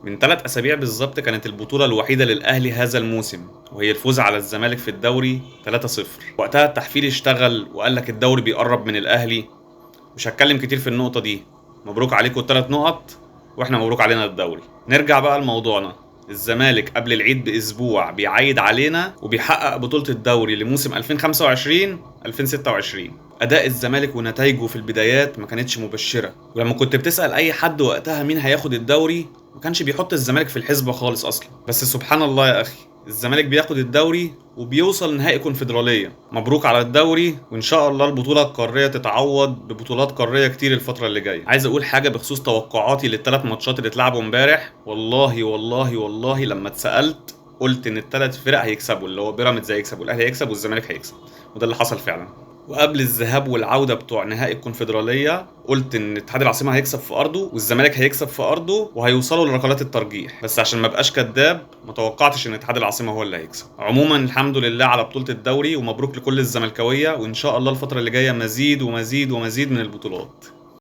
من 3 أسابيع بالظبط كانت البطولة الوحيدة للأهلي هذا الموسم، وهي الفوز على الزمالك في الدوري 3-0. وقتها التحفيل اشتغل وقال لك الدوري بيقرب من الأهلي. مش هتكلم كتير في النقطة دي، مبروك عليكم ال3 نقط واحنا مبروك علينا الدوري. نرجع بقى لموضوعنا. الزمالك قبل العيد بأسبوع بيعيد علينا وبيحقق بطولة الدوري لموسم 2025-2026. أداء الزمالك ونتائجه في البدايات ما كانتش مبشرة، ولما كنت بتسأل أي حد وقتها مين هياخد الدوري ما كانش بيحط الزمالك في الحسبة خالص أصلا. بس سبحان الله يا أخي، الزمالك بياخد الدوري وبيوصل نهائي كونفدرالية. مبروك على الدوري، وإن شاء الله البطولة القارية تتعوض ببطولات قارية كتير الفترة اللي جاية. عايز أقول حاجة بخصوص توقعاتي للثلاث ماتشات اللي اتلعبوا امبارح. والله والله والله لما اتسألت قلت إن الثلاث فرق هيكسبوا، اللي هو بيراميدز هيكسب والأهلي هيكسب والزمالك هيكسب، وده اللي حصل فعلا. وقبل الذهاب والعودة بتوع نهائي الكونفدرالية قلت إن اتحاد العاصمة هيكسب في أرضه والزمالك هيكسب في أرضه وهيوصلوا لركلات الترجيح، بس عشان ما بقاش كداب ما توقعتش إن اتحاد العاصمة هو اللي هيكسب. عموما الحمد لله على بطولة الدوري، ومبروك لكل الزملكاوية، وإن شاء الله الفترة اللي جاية مزيد ومزيد ومزيد من البطولات.